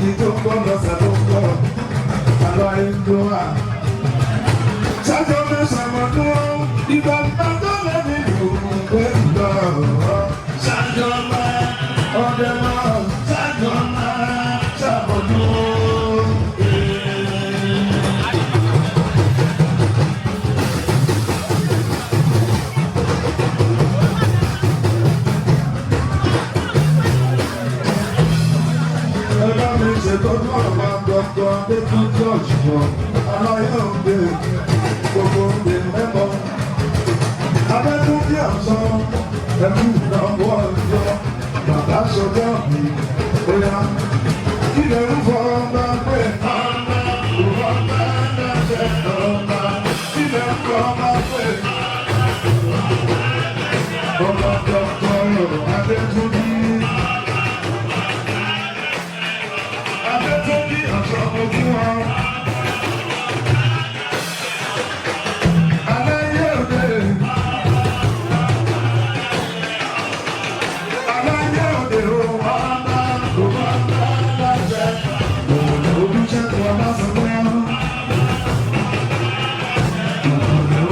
Èyí tó ń bọ̀ lọ́sẹ̀ tó ń bọ̀. Aláìlúwà. Ṣájọ́ mi ṣàmọ̀dún ìgbà tó lé nínú ìgbé lọ. Ṣájọ́ máa ọdẹ máa ṣájọ́ máa ṣàmọ̀dún. Ẹ bá mi ṣètọ́jú àwọn dọ́kítọ̀ Adétúnjì Ọ̀ṣun aláyọ̀ǹde gbogbo òde mẹ́mọ́. Adétúnjì Ọ̀ṣun ẹ̀kú ìnáwó ọjọ́ bàbá sọjọ́ mi bóyá. Ilẹ̀ ń fọ ọba pé ọba ọba dáṣẹ́ ọba. Ilẹ̀ ń fọ ọba pé ọba dọ́kítọ̀ Adétúnjì. Adétúnjì Ọ̀ṣun ojú wa. Aláyé òde. Aláyé òde o, ọba ọba láṣẹ. Olùṣègùn Ọbásanjọ́.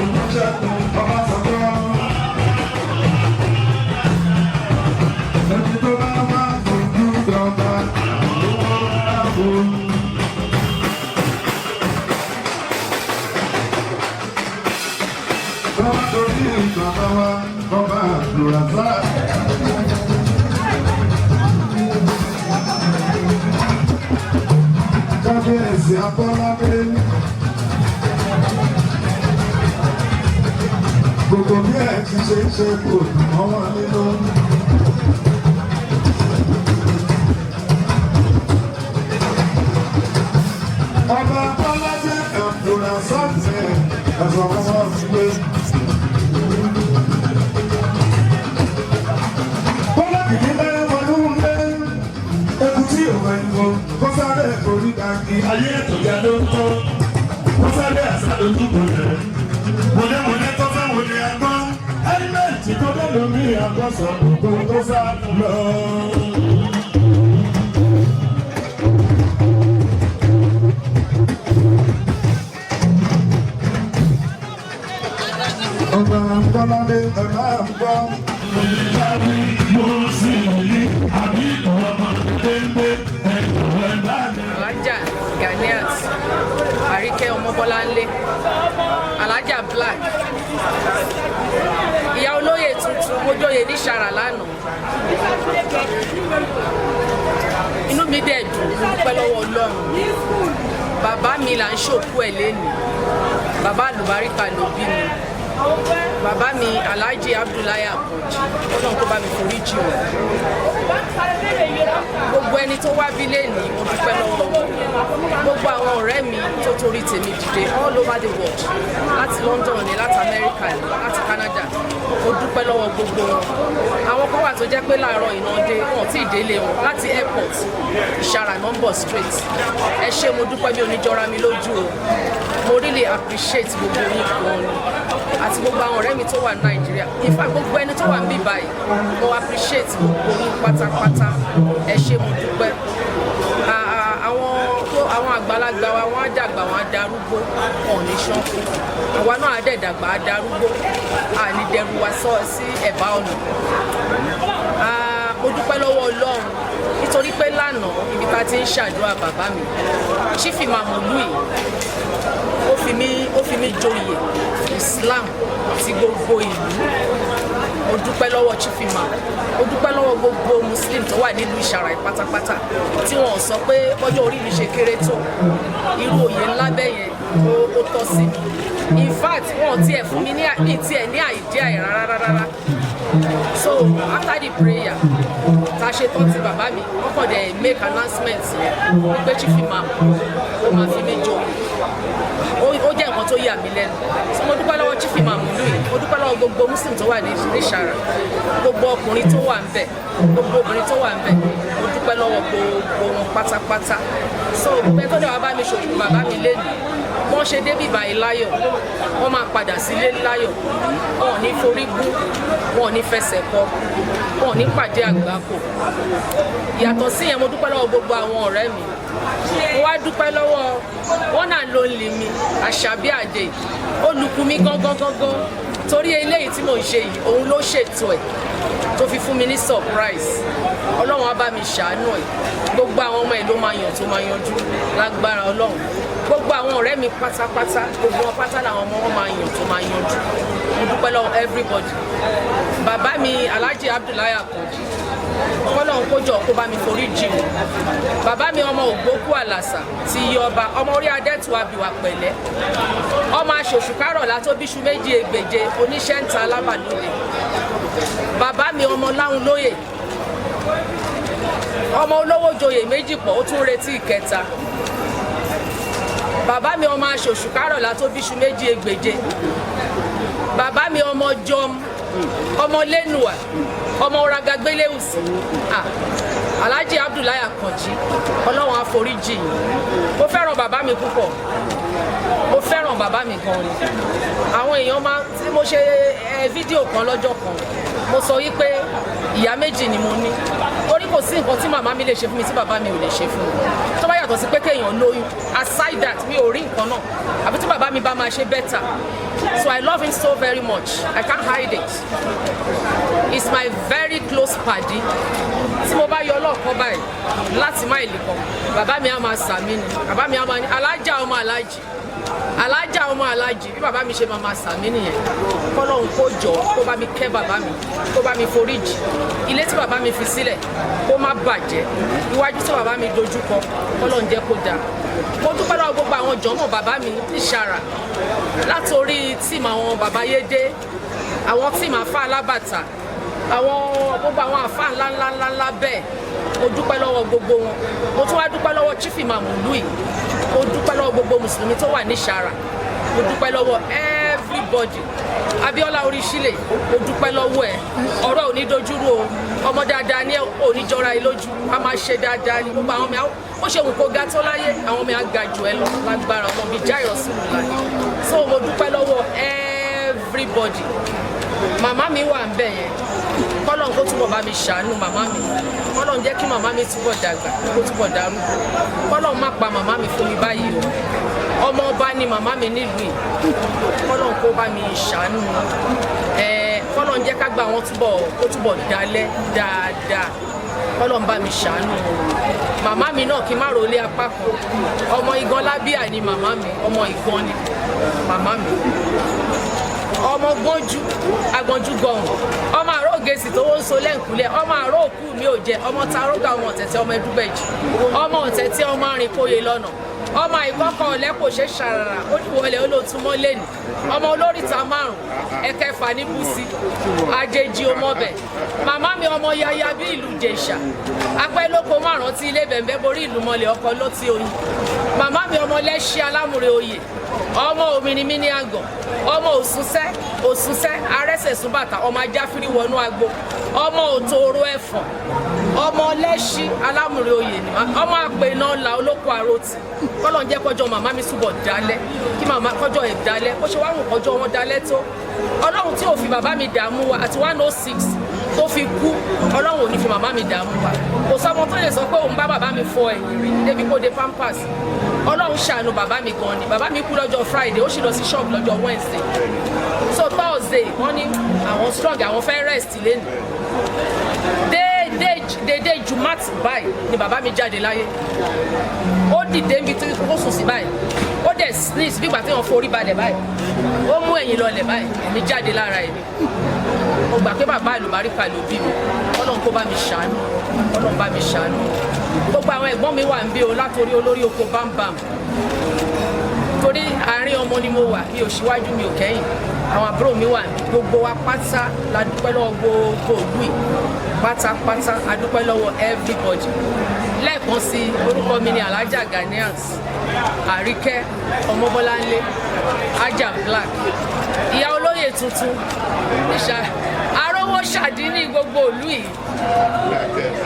Olùṣègùn Ọbásanjọ́. Ẹni tó bá máa fojú dọ́gba, àwọn ọ̀rọ̀ Bàbá torí bàbá wa, bàbá Abdulrasaq. Kábíyèsí Abọ́ládé. Gbogbo bí ẹ ti ṣe ń ṣe kò dùn mọ́ wọn nínú. Ọba Abọ́ládé Abdulrasaq ẹ̀sọ́ fún wọn pé. Bọ́lá kìkì bẹ́ẹ̀ wọnú lé. Eku tí ò wẹ̀ ń wo, kó sáré orí gbàǹgì. Ayé ètò ìyá ló ń tọ́, kó sáré àṣà lójúbò rẹ̀. Wọléwọlé tó fẹ́ wọlé agbọ́n, ẹ́límẹ́ǹtì tó dé lómi àgbọ̀sọ̀ ògo tó sá lọ. Ọba Bọ́ládé ẹ máa ń gbọ́. Mo sì rí àbí ọmọ péńpé ẹ̀kọ́ ẹ̀ bá mi. Alhaja Ganiat Àríkẹ́ Ọmọbọ́láńlé, Alhaja Black, ìyá olóyè tuntun. Mo jóyè ní Ṣàrà lánàá. Inú mi dẹ̀ dùn, mo dúpẹ́ lọ́wọ́ Ọlọ́run. Bàbá mi là ń ṣòkú ẹ̀ lénìí. Bàbá àlùbáríkà ló bí mi. Bàbá mi, Alhaji Abdullahi Akanji, Ọlọ́run kó bá mi forí jì wọ́n. Gbogbo ẹni tó wá bí lénìí, mo dúpẹ́ lọ́wọ́ wọn. Gbogbo àwọn ọ̀rẹ́ mi tó torí tèmi dìde all over the world, láti London ni, láti America ni, láti Canada, mo dúpẹ́ lọ́wọ́ gbogbo wọn. Àwọn kan wà tó jẹ́ pé láàárọ̀ iná dé, wọn ò tí ì délé wọn láti airport Ìṣàrà number straight. Ẹ ṣé, mo dúpẹ́. Mi ò ní jọra mi lójú o. Mo really appreciate gbogbo yín gan ni, àti gbogbo àwọn ọ̀rẹ́ mi tó wà ní Nàìjíríà. In fact, gbogbo ẹni tó wà níbí báyìí, mo appreciate gbogbo yín pátápátá. Ẹ ṣé, mo dúpẹ́. Àwọn tó àwọn àgbàlagbà wa, wọ́n á dàgbà, wọ́n á darúgbó, wọn ò ní ṣánkú. Àwa náà á dẹ̀ dàgbà, á darúgbó, à ní dẹrù wa sọ sí ẹ̀bá ọ̀nà. Mo dúpẹ́ lọ́wọ́ Ọlọ́run nítorí pé lánàá, ibi tá a ti ń ṣàdúrà bàbá mi, Chief Imam Olúyì, ó fi mí joyè Islam ti gbogbo ìlú. Mo dúpẹ́ lọ́wọ́ Chief Imam, mo dúpẹ́ lọ́wọ́ gbogbo Muslim tó wà nílùú Ìṣàrà pátápátá tí wọ́n sọ pé ọjọ́ orí mi ṣe kéré tó irú oyè ńlá bẹ́ẹ̀ yẹn, ó tọ́ sí mi. In fact, wọn tiẹ̀ fún mi ní tiẹ̀ ní idea ẹ̀ rárá rárá. So after the prayer ta ṣe tán ti bàbá mi, wọ́n kàn dẹ̀ make announcement yẹn wípé Chief Imam ó máa fi mí joyè. Ó jẹ́ nǹkan tó yà mí lẹ́nu. So mo dúpẹ́ lọ́wọ́ Chief Imam ìlú yìí, mo dúpẹ́ lọ́wọ́ gbogbo Muslim tó wà ní Ìṣàrà, gbogbo ọkùnrin tó wà ń bẹ̀, gbogbo obìnrin tó wà ń bẹ̀. Mo dúpẹ́ lọ́wọ́ gbogbo wọn pátápátá. So gbogbo ẹni tó dẹ̀ wá bá mi ṣòkú bàbá mi lénìí, wọ́n ṣe débì báyìí láyọ̀, wọ́n máa padà sílé láyọ̀. Wọn ò ní forí gún, wọn ò ní fẹsẹ̀ kọ. Wọn ò ní pàdé àgbákò. Yàtọ̀ sí yẹn, mo dúpẹ́ lọ́wọ́ gbogbo àwọn ọ̀rẹ́ mi. Mo wá dúpẹ́ lọ́wọ́ one and only mi, Àṣàbí Àdè, olùkú mi gángan gángan, torí eléyìí tí mò ń ṣe yìí, òun ló ṣètò ẹ̀ tó fi fún mi ní surprise. Ọlọ́run á bá mi ṣàánú ẹ̀. Gbogbo àwọn ọmọ ẹ̀ ló máa yàn tó máa yanjú lágbára Ọlọ́run. Gbogbo àwọn ọ̀rẹ́ mi pátápátá, gbogbo wọn pátá làwọn ọmọ wọn máa yàn tó máa yanjú. Mo dúpẹ́ lọ́wọ́ everybody. Bàbá mi, Alhaji Abdullahi Akanji, kọ́lọ́run kó jọ kó bá mi forí jì wọ́n. Bàbá mi, ọmọ Ògbókù Àlàsà ti yí ọba, ọmọ orí adẹ́tù abìwà pẹ̀lẹ́, ọmọ aṣòṣù kárọ̀lá tó bíṣu méjì ẹgbẹ̀je, oníṣẹ́ ń ta alábàlóde. Bàbá mi, ọmọ láhùn lóyè, ọmọ olówó joyè méjì pọ̀, ó tún retí ìkẹta. Bàbá mi, ọmọ aṣòṣù kárọ̀lá tó bíṣu méjì ẹgbẹ̀je. Bàbá mi, ọmọ jọm, ọmọ lẹ́nuà, ọmọ oragagbélẹ́wùsì. Ah, Alhaji Abdullahi Akanji, Ọlọ́run àforíjì yìí. Mo fẹ́ràn bàbá mi púpọ̀, mo fẹ́ràn bàbá mi gan ni. Àwọn èèyàn máa tí mo ṣe fídíò kan lọ́jọ́ kan, mo sọ wípé ìyá méjì ni mo ní, torí kò sí nǹkan tí màmá mi lè ṣe fún mi tí bàbá mi ò lè ṣe fún mi, tó bá yàtọ̀ sí pé kéèyàn lóyún. Aside that, mi ò rí nǹkan náà àbí tí bàbá mi bá máa ṣe better. So I love him so very much, I can't hide it. He's my very close paddy. Tí mo bá yọ ọlọ́ọ̀kan báyìí láti máìlì kan, bàbá mi á máa sàmí ni. Bàbá mi á máa ní, "Alájà ọmọ alájì, alájà ọmọ alájì." Bí bàbá mi ṣe máa sàmí nìyẹn. Kọ́lọ́hún kó jọ kó bá mi kẹ́ bàbá mi, kó bá mi foríjì. Ilé tí bàbá mi fi sílẹ̀, kó má bàjẹ́. Iwájú tí bàbá mi dojú kọ, kọ́lọ́hún jẹ́ kó dáa. Mo dúpẹ́ lọ́wọ́ gbogbo àwọn jọ̀mọ̀ bàbá mi níṣàrà, látòrí team àwọn bàbá Yédè, àwọn team àfa alábàtà, àwọn gbogbo àwọn àfa ńlá ńlá ńlá ńlá bẹ́ẹ̀. Mo dúpẹ́ lọ́wọ́ gbogbo wọn. Mo tún wá dúpẹ́ lọ́wọ́ Chief Imam Lui. Mo dúpẹ́ lọ́wọ́ gbogbo mùsùlùmí tó wà níṣàrà. Mo dúpẹ́ lọ́wọ́ everybody. Abíọ́lá Oríṣìlẹ̀, mo dúpẹ́ lọ́wọ́ ẹ̀. Ọ̀rọ̀ ò ní dojúrú o. Ọmọ dáadáa ní ò ní jọra ẹ lójú, a máa ṣe dáadáa ní gbogbo àwọn ọmọ. Ó ṣe wù kó ga tó láyé, àwọn ọmọ á ga jù ẹ lọ lágbára ọmọ bíi Jáìrọ̀ sí láyé. So mo dúpẹ́ lọ́wọ́ everybody. Màmá mi wà ń bẹ̀ yẹn, kọ́lọ́n kó túbọ̀ bá mi ṣàánú màmá mi, kọ́lọ́n jẹ́ kí màmá mi túbọ̀ dàgbà, kó túbọ̀ darúgbó, kọ́lọ́n má pa màmá mi fún mi báyìí o. Ọmọ ọba ni màmá mi nílùú yìí. Kọ́lọ́n kó bá mi ṣàánú ẹ, kọ́lọ́n jẹ́ ká gbà wọ́n túbọ̀, kó túbọ̀ dalẹ̀ dáadáa, kọ́lọ́n bá mi ṣàánú màmá mi náà. Kí n má rolé apá kan. Ọmọ Igan lábíà ni màmá mi, ọmọ Igan ni màmá mi, ọmọ gbọ́njú agbọ́njú gọ̀hún, ọmọ àrò ògèsì tó wọ́n ń so lẹ́ǹkúlẹ̀, ọmọ àrò òkú mi ò jẹ, ọmọ tarógà, ọmọ ọ̀tẹ̀tẹ̀, ọmọ ẹdúgbẹ̀jì, ọmọ ọ̀tẹ̀tẹ̀, ọmọ arìnkóye lọ́nà, ọmọ àìkọ́kọ́ ọ̀lẹ́ kò ṣe ṣàràrà ó ní wọlé olóòtú mọ́lẹ́nì, ọmọ olóríta márùn ẹ̀kẹfà ní bùsí àjèjì ọmọbẹ̀. Màmá mi, ọmọ yaya bí ìlú Ìjẹ̀ṣà apẹ́ lóko márùn tí ilé bẹ̀m̀bẹ̀ borí ìlú mọ́lẹ̀ ọkọ ló ti oyin. Màmá mi, ọmọ lẹ́ṣí alámùrè oyè, ọmọ òmìnirí ní àgàn, ọmọ òsúnṣẹ́ òsúnṣẹ́ arẹ́sẹ̀súnbàtà, ọmọ ajáfírí wọnú agbo, ọmọ òtòrò ẹ̀fọ̀n, ọmọ lẹ́ṣí alámùrè oyè ni, ọmọ àpènà ọ̀la olóko àròtì. Kọ́lọ̀ ń jẹ́ kọjọ́ màmá mi túbọ̀ dálẹ̀, kí màmá kọjọ́ ẹ̀ dálẹ̀. Ó ṣe wá wù kọjọ́ wọn dálẹ̀ tó. Ọlọ́run tí ò fi bàbá mi dààmú wa àti 106 tó fi kú, Ọlọ́run ò ní fi màmá mi dààmú wa. Kò sọ́mọ tó lè sọ pé òun bá bàbá mi fọ ẹ̀yìn rí débi kó de pampers. Ọlọ́run ṣàánú bàbá mi gan ni. Bàbá mi kú lọ́jọ́ Friday, ó sì lọ sí ṣọ́ọ̀bù lọ́jọ́ Wednesday. So Thursday, wọ́n ní àwọn strong, àwọn fẹ́ rest lẹ́nu. Déédéé déédéé jumat báyìí ni bàbá mi jáde láyé. Ó dìde níbi tí ó sùn sí báyìí, ó dẹ̀ sneeze bí ìgbà tí wọ́n forí balẹ̀ báyìí, ó mú ẹ̀yìn lọlẹ̀ báyìí, ẹ̀mí jáde lára ẹ̀mí. Mo gbà pé bàbá àlùbáríkà ló bí mi. Ọlọ́run kó bá mi ṣàánú, Ọlọ́run bá mi ṣàánú. Gbogbo àwọn ẹ̀gbọ́n mi wà ń bí o, látòrí olórí oko bámbàm, torí àárín ọmọ ni mo wà, mi ò síwájú, mi ò kẹ́yìn. Àwọn àbúrò mi wà níbí. Gbogbo wa pátá la dúpẹ́ lọ́wọ́ gbogbo ìlú yìí pátápátá. A dúpẹ́ lọ́wọ́ everybody. Lẹ́ẹ̀kan sí, orúkọ mi ni Alhaja Ganiat Àríkẹ́ Ọmọbọ́láńlé Aja Black, ìyá olóyè tuntun níṣà arówó ṣàdínní gbogbo ìlú yìí,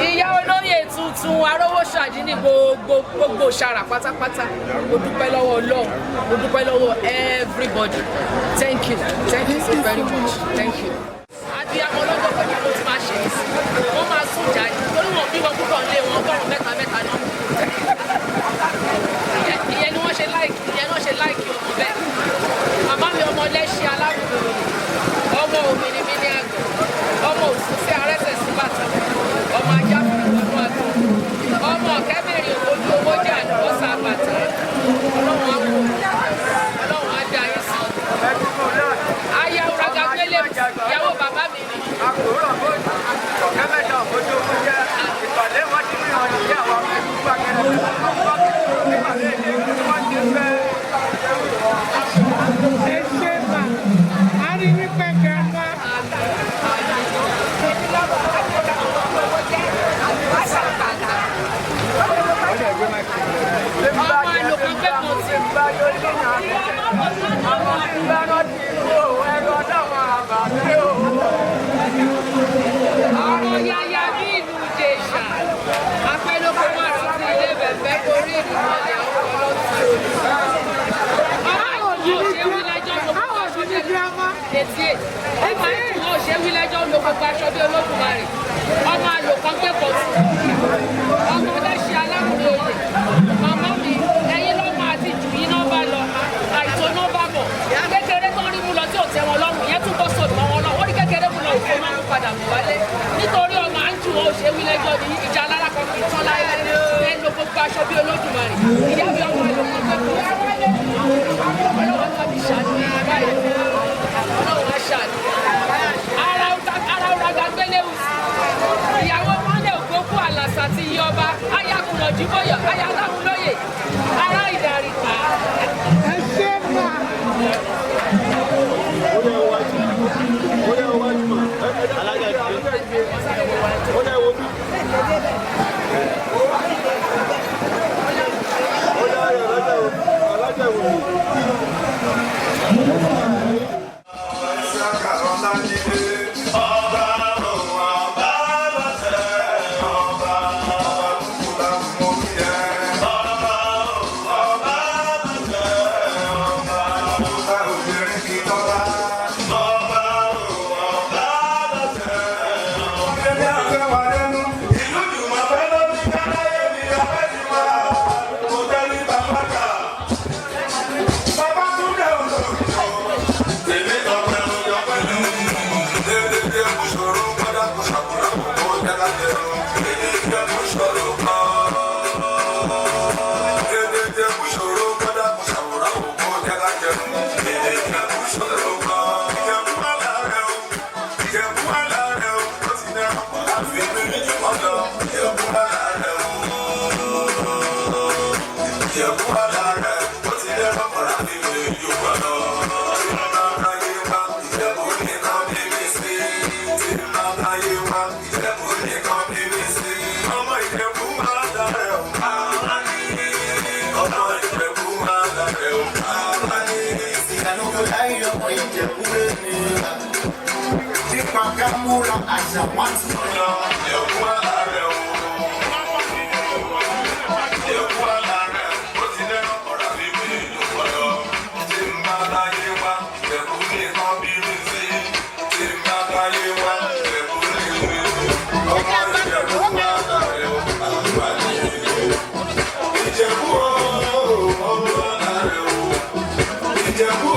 ìyá olóyè tuntun arówó ṣàdínní gbogbo gbogbo ṣara pátápátá. Mo dúpẹ́ lọ́wọ́ Ọlọ́run, mo dúpẹ́ lọ́wọ́ everybody. Thank you, thank you so very much, thank you. Abiyamọ lọ́jọ́ pẹ̀lú mo ti máa ṣe é sí. Ẹ ṣe mà, a rí wípé grandma. Ọmọ àlòkàn fẹ́ kàn sí. Ọ̀rọ̀ yaya bí ìlú Ìjẹ̀ṣà. Apẹ́lókun máa rántí ilé bẹ̀bẹ̀ torí ìlú mọ̀lẹ́ àwọn ọlọ́tí. Ọmọ àìkú ò ṣe wí lẹ́jọ́ ló How gbogbo old aṣọ is the grandma? 88. Ọmọ àìkú ò ṣe wí lẹ́jọ́ ló gbogbo aṣọ bí Olódùmarè. Ọmọ àlòkàn gbé pọ̀ sí. Ọmọ ọlẹ́ṣin aláwùrọ̀ oyè. Màmá mi, ẹ̀yin lọ́mọ àti jù yín náà bá lọ. Àìtó náà bá bọ̀. Kékeré tó ń rí mú lọ tí ò tẹ́ wọn lọ́rùn, ìyẹn tún bọ́ sọ̀rọ̀ mọ́ wọn lọ. Ó rí kékeré mú lọ, òfin máa ń padà bọ̀ wálé. Nítorí ọmọ à ń jù wọn ò ṣe wí lẹ́jọ́ ní ìjà alára kan kì í tán láyé. Ẹ lo gbogbo aṣọ bí Olódùmarè. Ìyá mi ọmọ àlòkàn gbé pọ̀ sí. Ọlọ́run á fi ṣàánú yín báyìí. Ọlọ́run á ṣàánú. Ara ọ̀rá gbàgbélé wù sí. Ìyàwó Mọ́lẹ̀ Ògbókù Àlàsà ti yí ọba. Ayakùnà Jíbóyọ̀, Ayaláhùn lóyè. Ará Ìdàrìpá. Ẹ ṣe mà. Nípa ká múra àṣà wọn ti lọ. Ìjẹ̀bú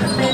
Thank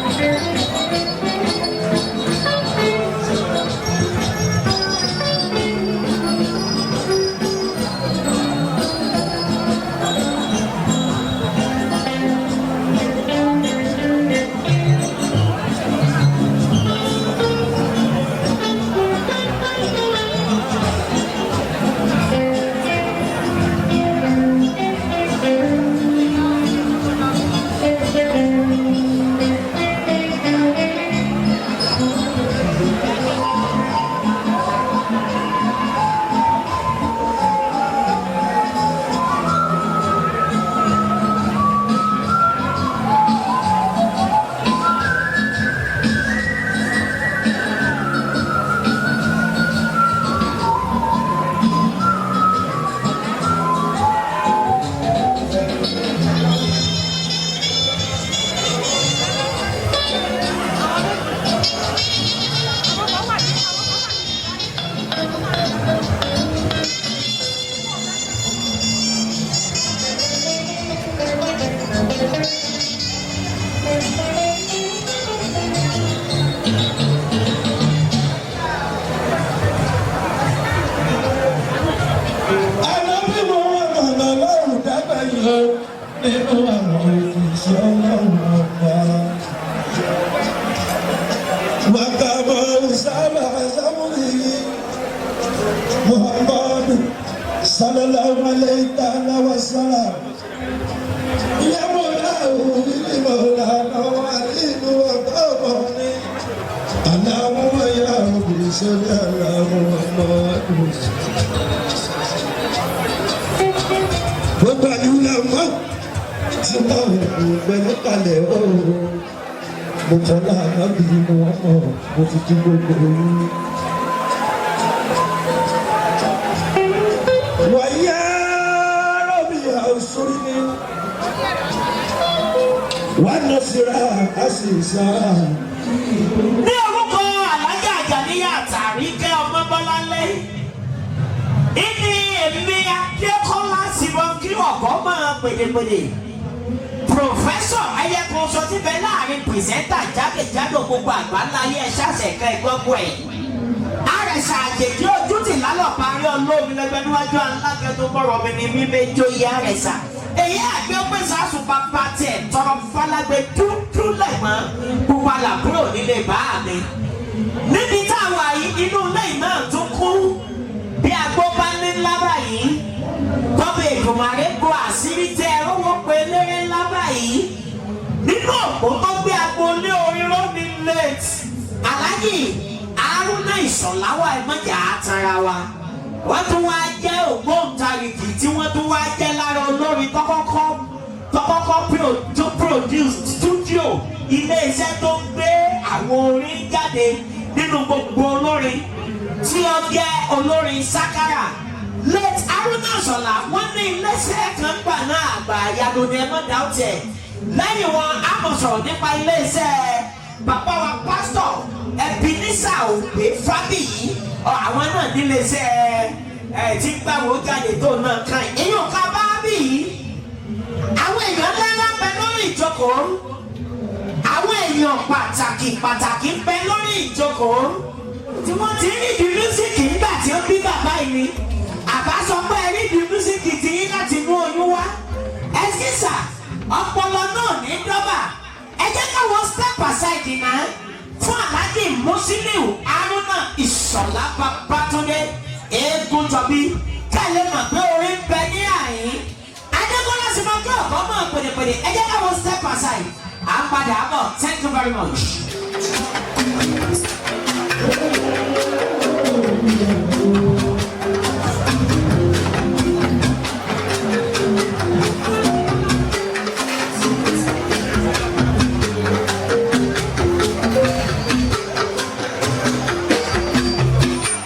gbẹ̀yìn nínú àwọn òṣìṣẹ́ ọlọ́run ọba. Wàkàmọ̀ sábà sábúrì Muhammadu sallallahu alayhi ta'ala wa sallam. Ya Mawla òní Mawla náà àlejò ọ̀gá ọ̀bọ̀ ni. Aláwọ̀ ya òbí sẹ́lẹ̀ aláwọ̀ ọmọ gbogbo àdúrà mọ́ tí wọ́n kò gbẹ́lẹ́ kalẹ̀ ooo. Mo fọlá ànábì mo ọmọ mo fi kí gbogbo yín. Wàyà rọ̀bì àwòsórí ni wà á nọ síra a sì sá. Ní orúkọ Alájà Àjàníyà Àtàríkẹ́ Ọmọbọ́láńlé, ìní èmi Adékọ́lá Simon kí ọ̀gọ́ máa pèdèpèdè. Pòfẹ́sọ̀ Ayẹ́kọ̀ọ́sọ ti bẹ láàrin pìrìsẹ́ńtà jákèjádò gbogbo àgbáńlá ayé ẹ̀ ṣàṣẹ̀kẹ́ ìgbọ́gbọ́ ẹ̀. Àrẹ̀sà àjèjì ojú tì lálọ́ parí olómi lẹ́gbẹ́ níwájú alágẹ̀ tó bọ̀rọ̀ mi ni mímẹ́ jóyè àrẹ̀sà. Èyí àgbẹ̀ ó pèsè àsùn bàbá tiẹ̀ tọrọ falágbé dúdú lẹ̀gbọ́n pupa làbúrò nílé bàá mi. Níbi tá a wà yìí, inú ilé yìí náà tún kún bí agbó bá ní ńlá báyìí. Tọ́bẹ̀ Èdùmàrè bo àṣírí tẹ rówó pé eléré ńlá báyìí. Nínú òpó tó gbé agboolé orin rómi late. Àlájì Haruna Ìṣọ̀lá wà, ẹ̀mọ́jà àtàrà wa. Wọ́n tún wá jẹ́ ògbóǹtarìgì tí wọ́n tún wá jẹ́ lára olórin tọ́kọ́kọ́ tó produce studio, iléeṣẹ́ tó ń gbé àwọn orin jáde nínú gbogbo olórin tí ó jẹ́ olórin sákárà. Late Haruna Ìṣọ̀lá, wọ́n ní iléeṣẹ́ kan gbà náà, àgbà àyàdó ni, ẹ má dá ọ̀tẹ̀ lẹ́yìn wọn. A mọ̀ sọ̀rọ̀ nípa iléeṣẹ́ bàbá wa, pásítọ̀ Ebenezer Obey Fábíyì. Àwọn náà níléeṣẹ́ ẹ tí ń gbàwó jáde tó náà kàn èyí ò ká bá bí yìí. Àwọn èèyàn ńláńlá ń bẹ lórí ìjókòó, àwọn èèyàn pàtàkì pàtàkì ń bẹ lórí ìjókòó tí wọ́n ti rí di music nígbà tí ó bí bàbá yìí ni. Àbá sọ pé ẹ rí di music ti yín láti inú oyún wá. Ẹ sísà ọpọlọ náà ní dọ́bà. Ẹ jẹ́ káwọn step aside náà fún Alhaji Musiliu Haruna Ìṣọ̀lá Babátúndé Eégúnjọbí, kẹ́lẹ́ mọ̀ pé orí ń bẹ ní àyín. Adékọ́lá sì máa kí ọ̀kọ́ mọ̀ pèdèpèdè. Ẹ jẹ́ káwọn step aside, à ń padà bọ̀. Thank you very much.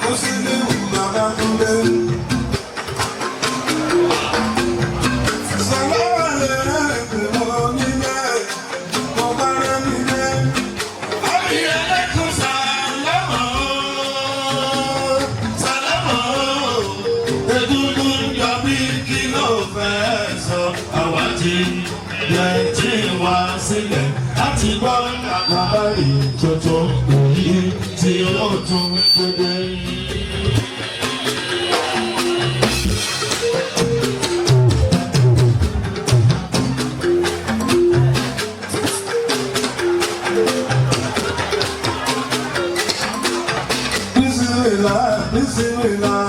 Musiliu Babátúndé. Sàlámà lẹ́rẹ̀ mọ́ nílẹ̀, mo bá rẹ̀ nílẹ̀. Àbí ẹlẹ́kùn sàlámà ó, sàlámà ó. Egungun jọ bí kí ló fẹ́ sọ? Àwa ti yẹ tí wá sílẹ̀ láti gbọ́ àbárí tuntun èyí tí ó tún gbédè. Bismillah, Bismillah.